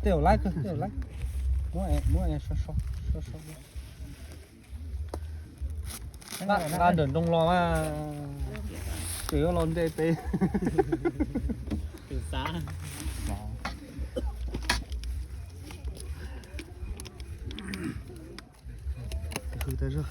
Tej zaum laib kawg, tej zaum laib. Muab, muab so so, so so. Nqa ntawm nroog los mas, tseem yuav los nte pem. Hwv tas zog.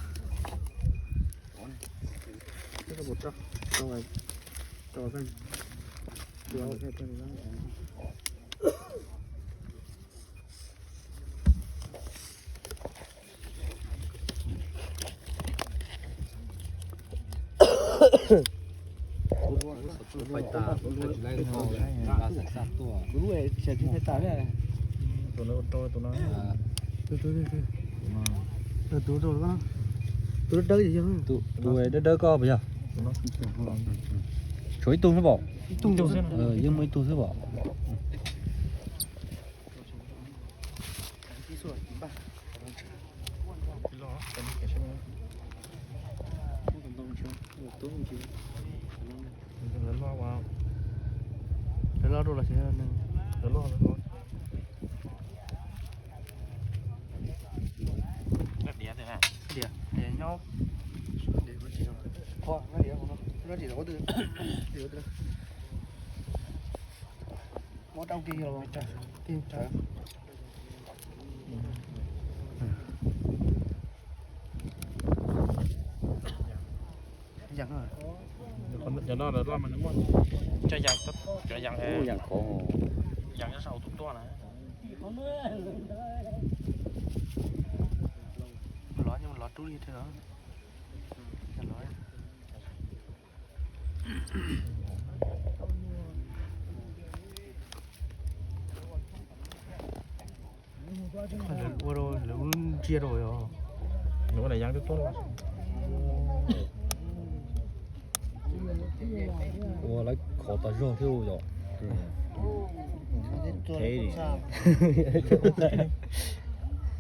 Tus dawb dawb koj puas yog? Tshuav ib tug xwb pom. Yeej muaj ib tug xwb pom. Muab rau kiag los. Cov no lawv loj mas nws muaj cov yas, cov yas, yas khov, yas nyob saum tus tuaj na. Lov, lov rub li thiab. Ua rau lawv lub ntsia rau yog. Nws ua daim yas twb tuaj. Ua lawv khov tas zog thiab yom.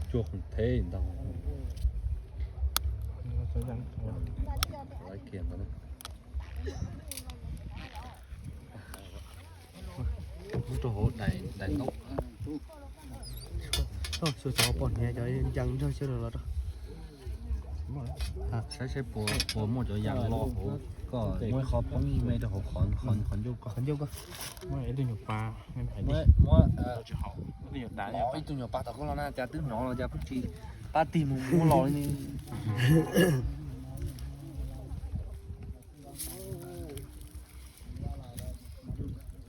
Tsuas qhov theb ntag. Lawv kiag ntag. Muab rau hauv daim ntaub. Xyov cov poj niam cov ncees nrog xyov los rau. Saib saib puas muaj cov yas los hauv, koj muab ib qho poob me rau hauv qhov ncauj koj. Muab ib tug nyuag pas, muab ib tug nyuag pas tom koj los na, cas twb hnov los cas pheej tsis pab tig mus muab los li.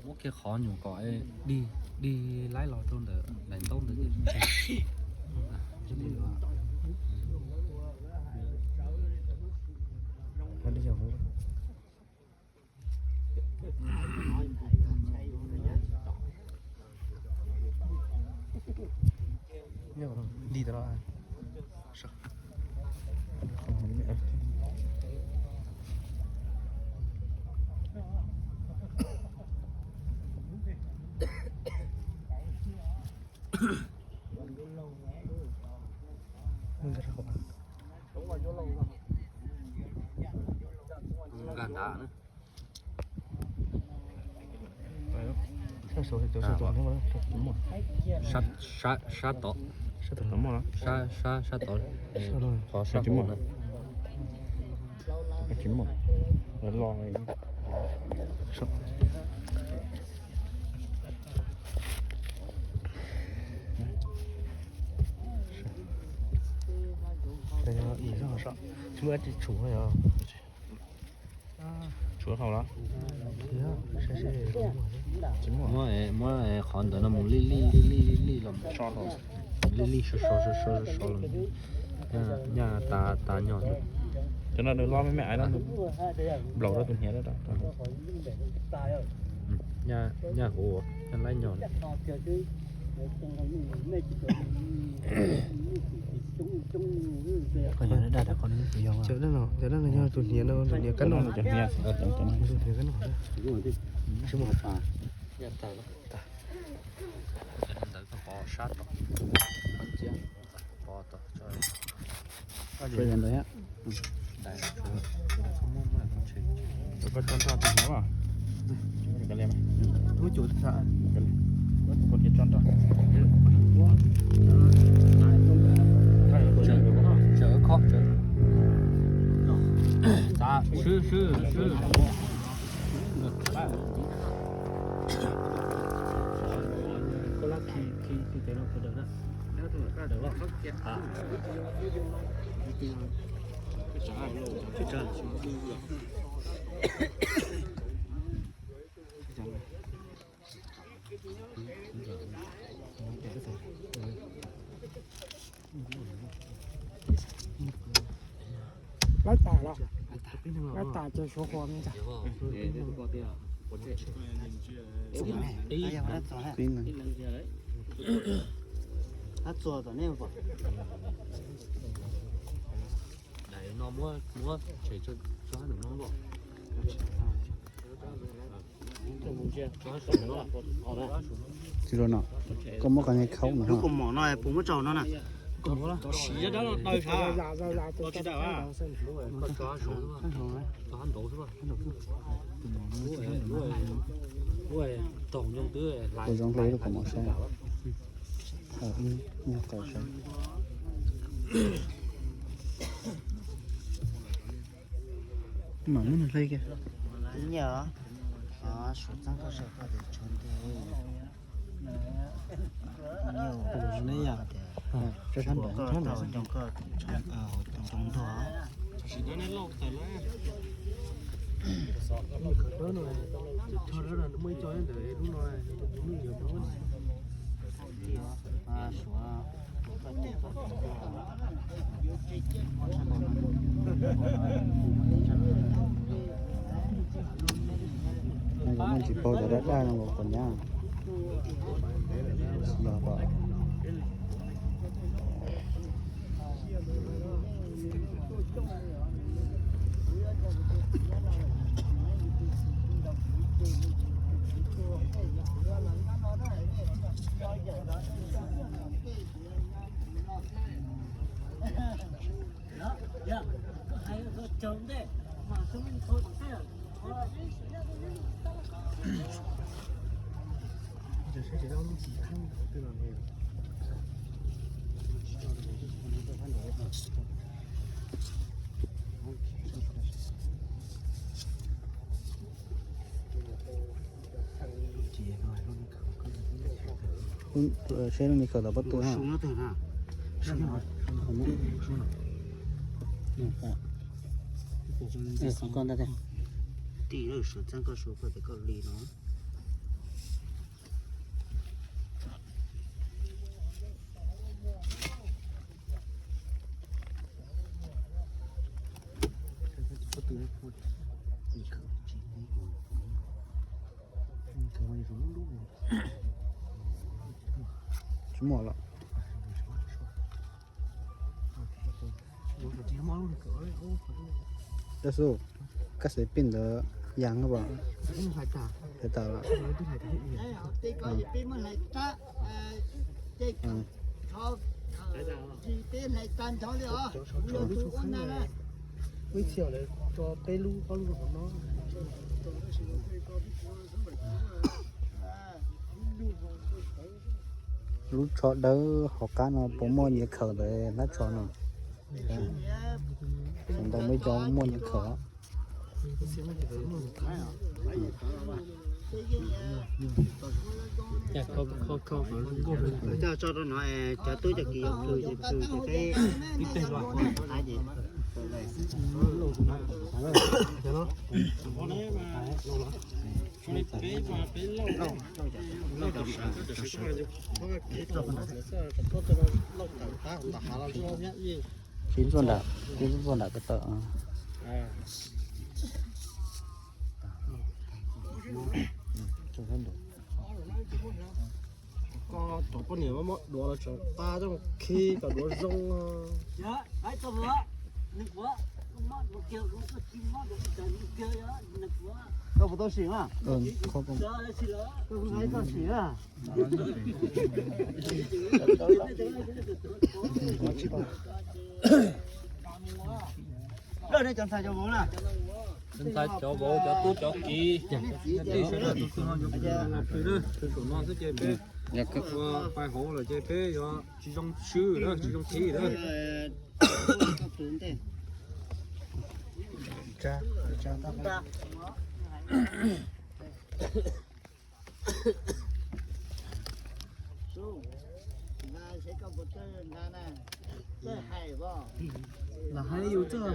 Muab kiag qhov nyuam kom dig, dig laib los rau ntawm daim ntaub ntawd. Dig tas los. Nkag nrad na. Sab tod, sab, sab, sab tod, sab, sab tod, qhov sab tod na. Tsis muaj, los. Tsis muaj dab tsi tshuav yog. Tshuav hauv los? Tsis muaj. Muab, muab qhov ntawd no mus lij lij lij lij lij lij los so hauv. Lij lij so so so so so los. Nyaj tas tas nyog. Cov no nws loj me me aiv no nws nplaum rau tus hniav. Nyaj huv, nyaj laib nyog. Cov dab no, cov dab no yog tus hniav no, tus hniav kab noj. Tus hniav kab noj. Ntawd koj pov sab tom, pov tom tso. Sawv daws ntawd thiab. Cov koj tso nroj tus no. Ub, cov tso nroj. Tsawv kho, tsawv. Swb, swb, swb. Lawv tas los, lawv tas ces suav qhuav me ntag. Tsis zoo no, koj muab qhov niag khaub no. Lub kaus mom no puas muab tso no na? Siv dab no daws sav. Ua zoo hle lub kaus mom saib. Nyob qhov saib. Mam muab nws hle kiag. Nyiam os. Suav txeeb koj saib koj tias tshuav ntev. Nyiam os, neb yam tias sab ntawd koj tau coob koj coob ntuag. Muaj tsis paub cov daj daj no los kom nyab. Tsis yog kom Seb lub me khaws tom pob tw na. Qhov koj ntag. Tim lawm suav txeeb koj suav koj tias koj li no. Tsis muaj los. Tab sis koj xaiv pij ntawd yas no pas. Hais tas los. Ib txhia lawv tso peb lub ob lub no. Lub tsho dawb hauv qab no puas muaj nyias khaws ntawd hlab tsho no? Ntawd muaj cov muaj nyias khaws. Coj tso rau no, cov tub cov kiv plhws ces plhws ces peb ib teg los qhov qab ces. Khiv ntxuaj nram, khiv ntxuaj nram ko taw. Koj cov poj niam muab duav los tseem pab coj mus khi kom duav zoo. Koj puas tau sim na? Koj hais koj sim na. Cov ntxhais cov vauv na, cov ntxhais cov vauv, cov tub cov kiv, cov tij sawv daws, tus twg ho yuav tus twg los pw na, pw saum no xwb ces peb ua pais hauv lawm ces peb yuav tsis zoo swb lawm, tsis zoo thib lawm. Los hais yus txoj.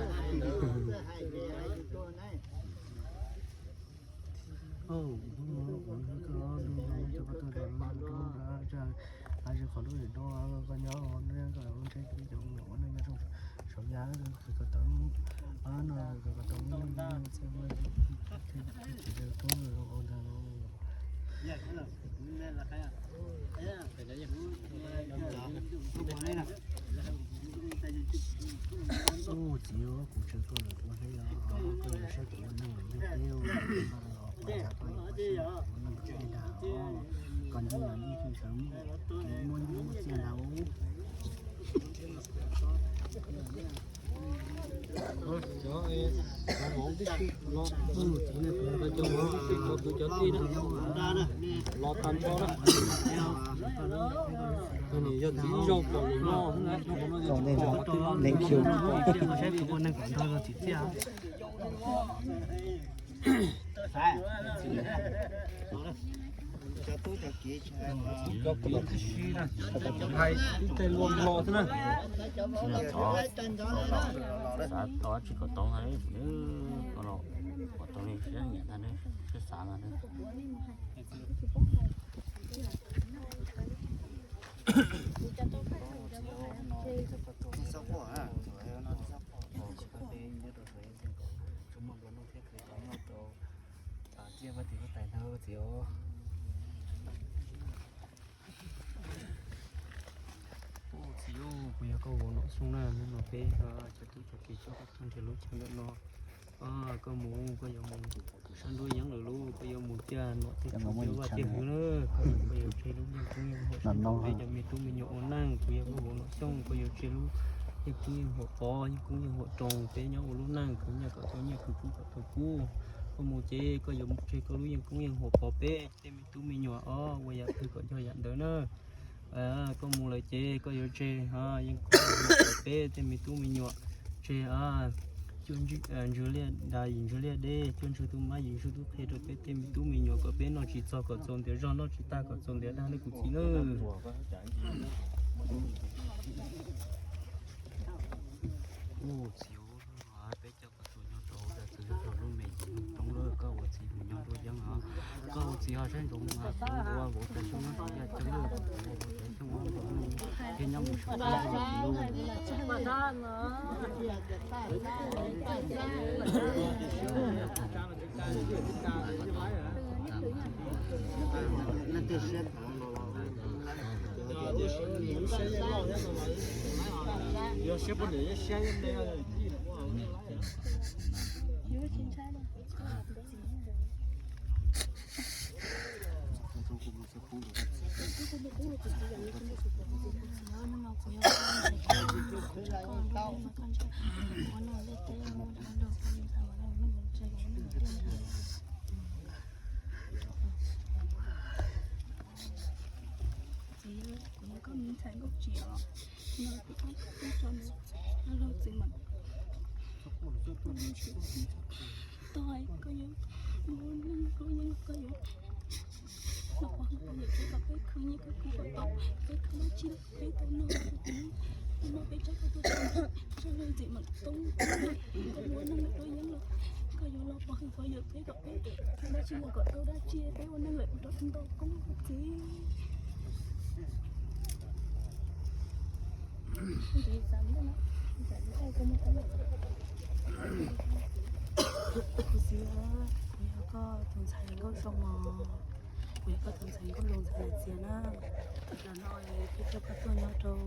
Hais tsis qhov lub zem no, koj nyob ntshe cov ua neej nyob saum yav kawg ko tau no, kawg ko tau no, txiv, kuv tsis tuaj lawm, koj yuav saib kuv ua neej nyob teb, koj yuav ua neej txiaj ntsha, koj nyob los yeej tseem muaj nyiaj muaj txiaj ntag. Cov vauv tib si no, cov vauv tib si no, kuv cov tij no los tag nrho na. Nim yog txiv ib zaug pom lus no, thaum no yog tsis pom qhov twg no, saib tus ua neej kom ntog tsis txiaj. Cov kiv tib si na, hais ib teg luag hlo xwb na. Xav tau tsis kom tau, kom tau li siab nyiam ntag, siab xav ntag. Tsuas muaj nplua nuj thiab khwv tau noj tau, tau ciaj vaj tim huab tais ntag txiv os. Txiv, kuv yog koj vauv Nom Xyooj na, hnub no peb cov tub cov kiv coj koj tuaj nrhiav lub chaw ntawm no. Koj mus, koj yuav mus sab nruab yeeb lawm lauj, koj yuav mus ciaj nom ciaj tswv ciaj vaj ciaj hwv na. Koj yuav tseg lub yeej koob yeej huam, peb cov me tub me nyuam ua neej, kuv yog koj vauv Nom Xyooj, koj yuav tseg lub yeej koob yeej huam pov, yeej koob yeej huam roos, peb nyob ua lub neej khwv nyiaj kom tau nyiaj, khwv kub kom tau kub. Koj mus ces koj yuav tseg koj lub yeej koob yeej huam pov peb tej me tub me nyuam os, ua yam twg kom yog yam ntawd na. Koj mus lawm ces koj yuav tseg yeej koob yeej huam pov peb tej me tub me nyuam, tseg cuaj ntswg liaj da yim ntswg liaj deb, cuaj ntswg tub mab yim ntswg tub qhe rau peb tej me tub me nyuam kom peb noj tsis txog kom txaus ntiav zog, noj tsis tag kom txaus ntiav dag nawb kuv txiv nawb. Txiv, peb coj koj tuaj nyob rau zaj txwv zaj rog lub me roob lawm, koj ua txiv mus nyob nruab yeeb os. Koj ua txiv ho saib ntsoov kuv ua vauv Tsav Xyooj nyob rau yaj ceeb lawm, kuv ua vauv Tsav Xyooj nyob rau thiab nyob mus saum txiv lawm. Txiv, kuv yog koj me ntxhais Nkauj Tsim os. No kuv ob tug tub tso ntawd, los txiv mas tau hais koj yuav mus ua neej koj yeej koj yuav los pov hwm pov yawm peb kom peb khwv nyiaj khwv kub kom tau, peb khwv dab tsi los peb tau noj. Hnub no peb coj koj tuaj txog ntawm zaj leej txiv Meem Toob, koj mus ua neej nruab yeeb los koj yuav los pov hwm pov yawm peb kom peb khwv dab tsi los kom tau dab tsi, peb ua neej lawm rau ntau koob txiv. Kuv txiv, kuv yog koj tus ntxhais Nkauj Zoo os, kuv yog koj tus ntxhais Nkauj Zoo ntxhais Txias na. Los no peb coj koj tuaj nyob rau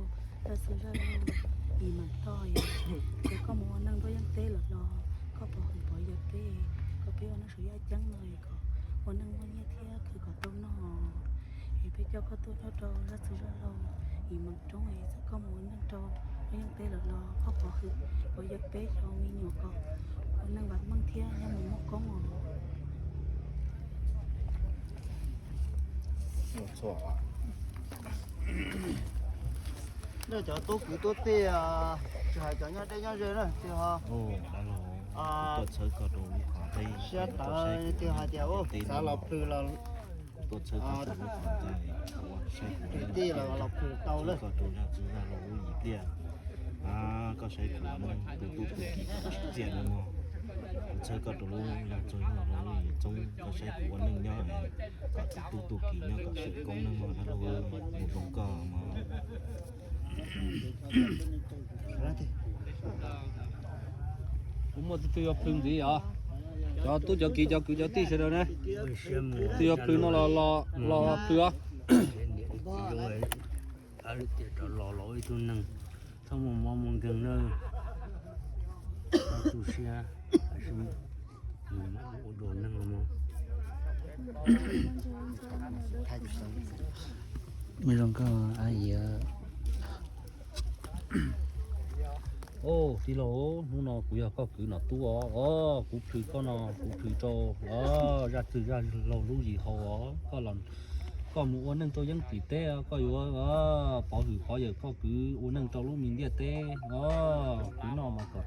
zaj txwv zaj laug Yim Meem Toj, es koj mus ua neej nruab yeeb teb lawm los koj pov hwm pov yawm peb, kom peb ua neej saum yaj ceeb no kom ua neej muaj nyiaj thiab khwv kom tau noj. Es peb coj koj tuaj nyob rau zaj txwv zaj laug Yim Meem Roob, es txawm koj mus ua neej rau nruab yeeb teb lawm los koj pov hwm pov yawm peb cov me nyuam. Ua neej vam meej thiab nyob mus muaj koob os. Nej cov tub kwv tub tij, tsis hais cov nyob deb nyob ze na, tig ho siab tawv, tig hais tias xav los plhws los, kwv tij los los plhws tau lawm. Koj saib kuv ua neej tu tu tu kiv kom tsim txiaj no mog. Kuv txhawb koj rau lub zog txog zog rau lub yim txoob, koj saib kuv ua neej nyob kom tu tu tu kiv nyob kom swm koob neej mog dab laug, mus zoo koj mog. Kuv muaj tug twg yuav plhws ntxiv os. Cov tub cov kiv cov kwv cov tij sawv daws na, twg yuav plhws no los los plhws os. Tias rov los los ib tug neeg, txhob muaj mob muaj nkeeg na, tu siab, ua dua neeg no. Mej zoo koj a yias. Tij laug, hnub no kuv yog koj kwv nom tub os, kuv plhws koj no kuv plhws rau zaj twg zaj laug lub yim haus os. Koj mus ua neej rau yeeb tim teb, koj yuav pov hwm pov yawm koj kwv ua neej rau lub me ntiaj teb os. Kuv noj mas kom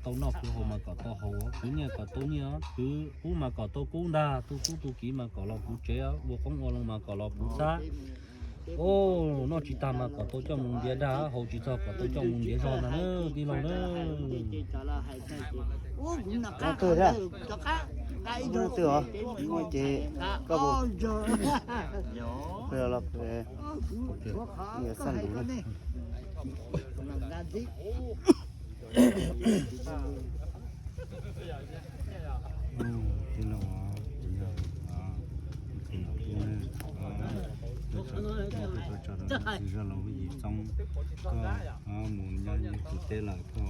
tau noj, kuv haus mas kom tau haus, kuv nyiaj kom tau nyiaj, kuv kub mas kom tau kub ntag, tu tub tu kiv mas kom los puv tsev, ua qoob ua loo mas kom los puv xab. Noj tsis tag mas kom tau coj mus ntiav dag, haus tsis txog kom tau coj mus ntiav zog ntag na, tij laug na. Twg os? Ces koj mus los xaj lus. Tij laug, kuv yog tus nom tub na, tuaj tso rau zaj twg zaj laug lub yim txoob, koj mus nyob yeeb tim teb lawm koj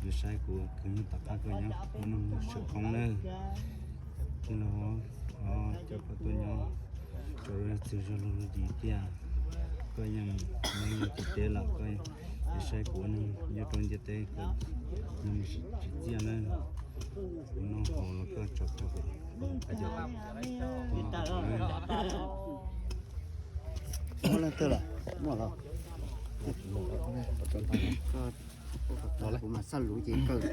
yuav saib kuv kwv nyob tom qab koj nyob ua neej swm koob na. Tij laug, coj koj tuaj nyob rau zaj twg zaj laug lub yim tiag, koj yeej nyob yeeb tim teb lawm koj yuav saib kuv ua neej nyob rau ntiaj teb koj yeej tsim txiaj na. Kuv noj haus los koj tso koj, kuv noj haus na. Muaj leej twg lawm? Muaj los? Kuv mam xaj lus ces kawg.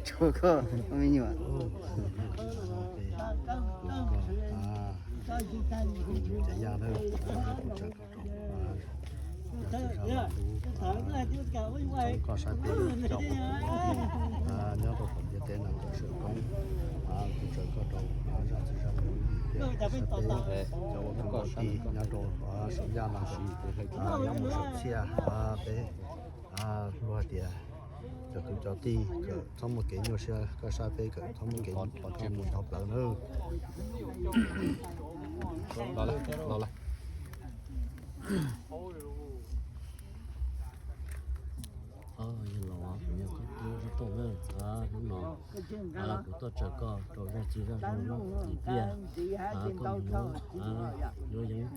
Tsuav koj me nyuam. Cov yaj na, kuv tsaws koj rau, kuv tsaws koj rau, kuv tsaws koj sab teb, coj nyob rau tom ntiaj teb no kom swm koob. Kuv tsaws koj rau zaj txwg zaj lus, sab teb, cov ua kwv ua tij nyob rau saum yaj no, nyob mus saum txhia peb, luag hais tias cov kwv cov tij kom txhob muaj kev nyuaj siab, koj sab teb kom txhob muaj kev mus thov plawv nawb. Yog los kuv yog koj tub Zib Tooj na, hnub no kuv tuaj tsaws koj rau zaj txwg zaj zoo lub yim pliaj, koj mus nyob yeeb,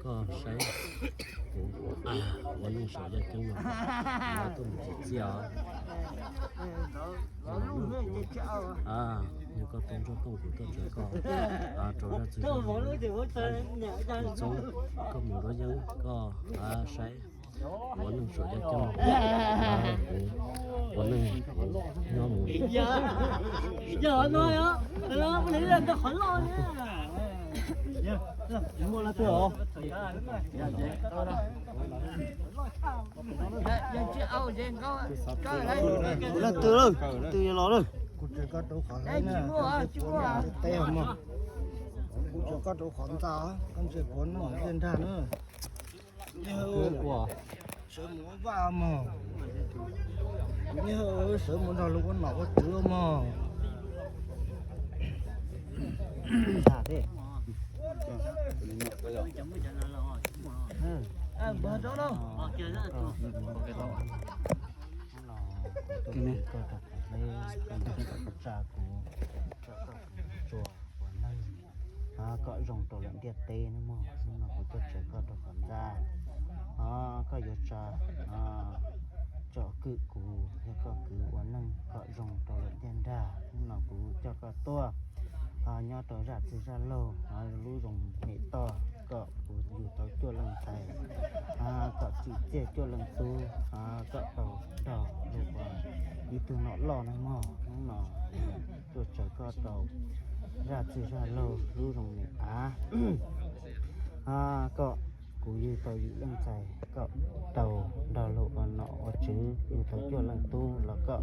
koj saib kuv ua neej saum yaj ceeb no, tuaj mus tsim txiaj os. Yog koj tub Zib Tooj kuv tuaj tsaws koj rau zaj txwg zaj zoo lub yim txoob, koj mus nyob yeeb koj saib ua neej saum yaj ceeb no, kuv ua neej nyob mus. Leej twg, leej twg yuav los lawm? Kuv tsaws koj rau qhov ntxa, koj ntsia kuv noj zej nrag na. Sawv mus ua vaj mog, sawv mus nrog luag ua nom ua tswv mog. kom zoo rau lawm ntiaj teb nawb mog. Hnub no kuv tuaj tsaws koj rau qhov ntxa, koj yuav tso, tso kwm kuv yog koj kwv ua neej kom zoo rau lawm ntiaj nrag. Hnub no kuv coj koj tuaj nyob rau zaj txwg zaj laug lub zoov Mem Toj, kom kuv yug tau cuaj leej ntxhais, kom tsim txiaj cuaj leej tub, kom tau nrog luag ua ib tug nom loj nawb mog. Hnub no tuaj tsaws koj rau zaj txwg zaj laug lub zoov Mem Av, kom kuv yug tau yim leej ntxhais, kom tau nrog luag ua nom ua tswv, yug tau cuaj leej tub los koj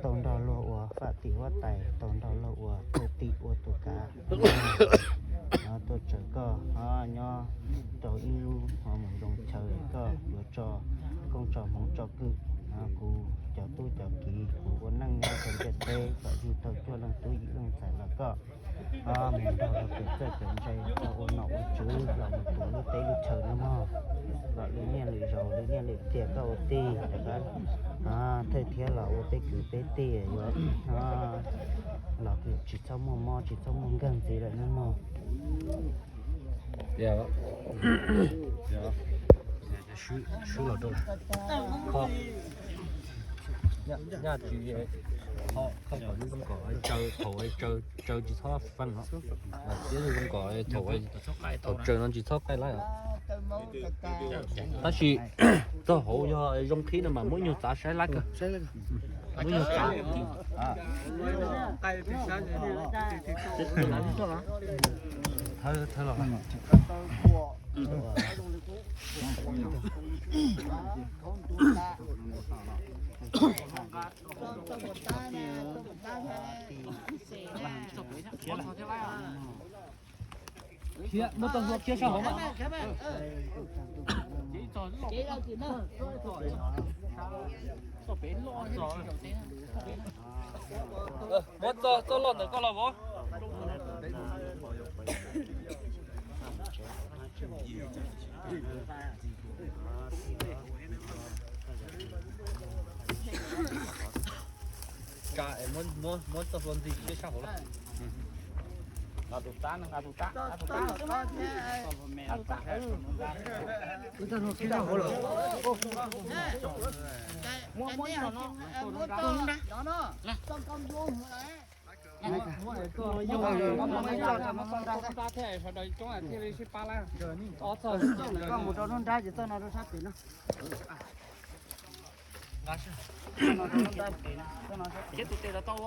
tau nrog luag ua faj tim huab tais, tau nrog luag ua thwj tim ua tus kav. Tuaj tsaws koj nyob rau ib lub mus zoo chaw, koj yuav tso koob tso hmoov tso kwm kuv cov tub cov kiv, kuv ua neej nyob rau ntiaj teb kom yug tau cuaj leej tub yim leej ntxhais los koj mus nrog luag kawm txawj kawm ntse, koj ua nom ua tswv los mus puav lub teb lub chaw nawb mog. Kom lwm niaj lwm zaus lwm niaj lwm tiam koj ua tij rov qab thawj thiab los ua peb kwv peb tij yuav los tsis txhob muaj mob tsis txhob muaj nkeeg ntxiv lawm nawb mog. Swb los rau, nyaj tsis, kho kom lub zoo kom tsaws, thaum tsaws tsis txhob faj no, tiab zoo kom thaum, thaum tsaws no tsis txhob qaij lab. Tab sis txog hauv yog zoo qhib no mas muab nyuag txav saib lab kawg. Muab nyuag txav. Thawb los. Khiav, muab txoj hlua khiav sab hauv mas. Muab txoj, txoj loj ntawm koj los vov. Tsa es muab, muab, muab txoj hlua ntxig khiav sab hauv lawm. Tus tab, tus tab, tus tab. Muab, muab, sawv daws coob thiaj li sib pab lawm. Koj mus rau lub nrab ces txoj no rau sab pem no. Tus tes los tau.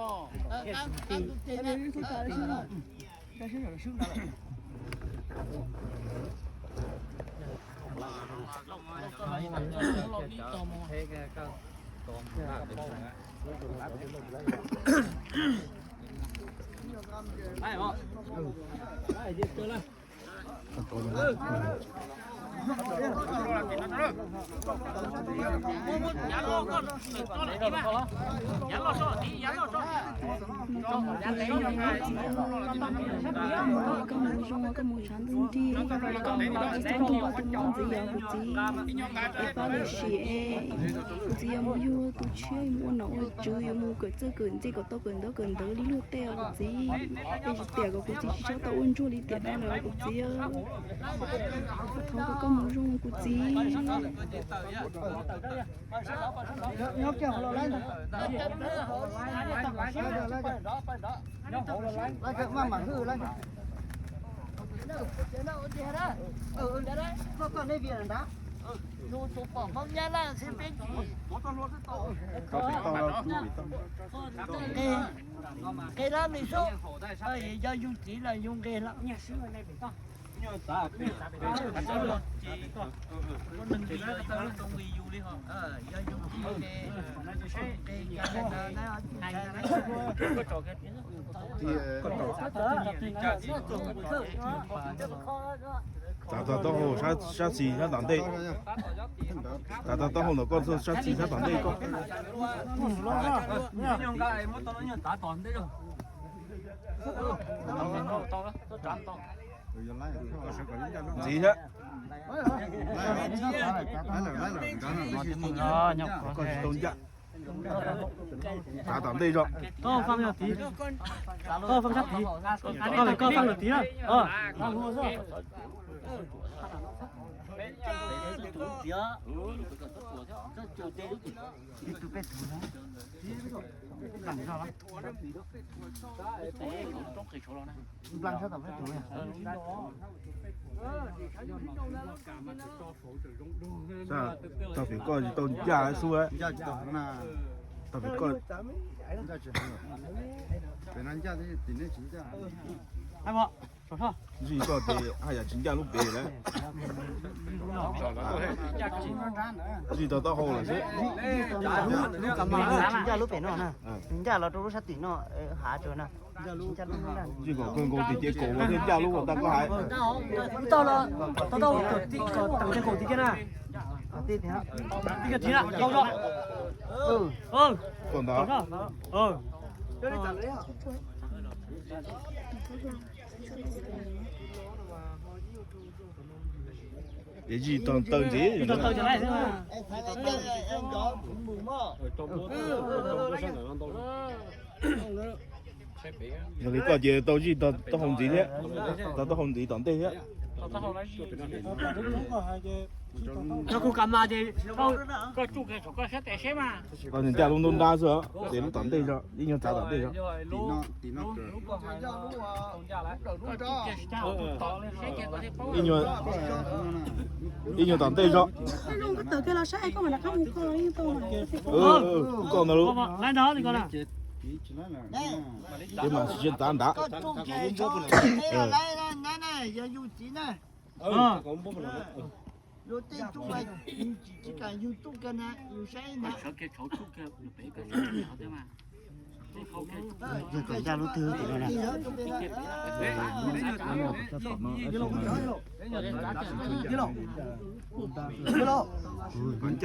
Koj mus zoo, koj mus tshav ntuj nrig, koj mus ua tus tub ua tus mlob ntxiv yog kuv txiv. Es pab lub siab es kuv txiv yuav mus yug tus tshiab, yuav mus ua nom ua tswv, yuav mus kawm txawj kawm ntse kom tau kawm ntaub kawm ntawv li luag tej os kuv txiv. Es tsis tiam kom kuv txiv tsis txhob tau ua ntsuag li tiam no lawm kuv txiv. Thov kom koj mus zoo kuv txiv. Nqe dab li xwb, yog yus txiv los yus nqe lawm. Txav tau taub hau sab xis sab tom ntej. Txav tau taub hau ntawm koj sab xis sab tom ntej koj. Ntxiv thiab. Koj tsis tau ncaj. Txav tom ntej zog. Koj faaj yog tid. Koj faaj sab tid. Koj faaj yog tid na. Tog pem koj tsis tau ncaj xwb. Tog pem koj. Ntsij koj ces haj yam tsis ncaj lub pem lawm. Ntsij tau taub hau lawm xwb. Tsis ncaj lub pem no na. Nws ncaj los rau lub sab tim no, hav tsuas na. Ntsij kom kawg nkaus tim ces kaum los thiaj ncaj lub uas tag koj hais. Koj ntawd. Ces zij tog taw ntxiv. Yog li koj ces tau zij tog taub hau ntxiv thiab, tog taub hau ntxiv tom ntej thiab. Koj kuj kam mas ces koj tsuj kiag saum koj sab tes seb mas. Koj ncaj lub nruab nrab xwb, ces lub tom ntej zog, ib nyuag txav tom ntej zog. Ib nyuag tom ntej zog. Koj ntawd lub. Ces mas tsis txav nrad. Yog kom ncaj lub twg tim no na. Kom ncaj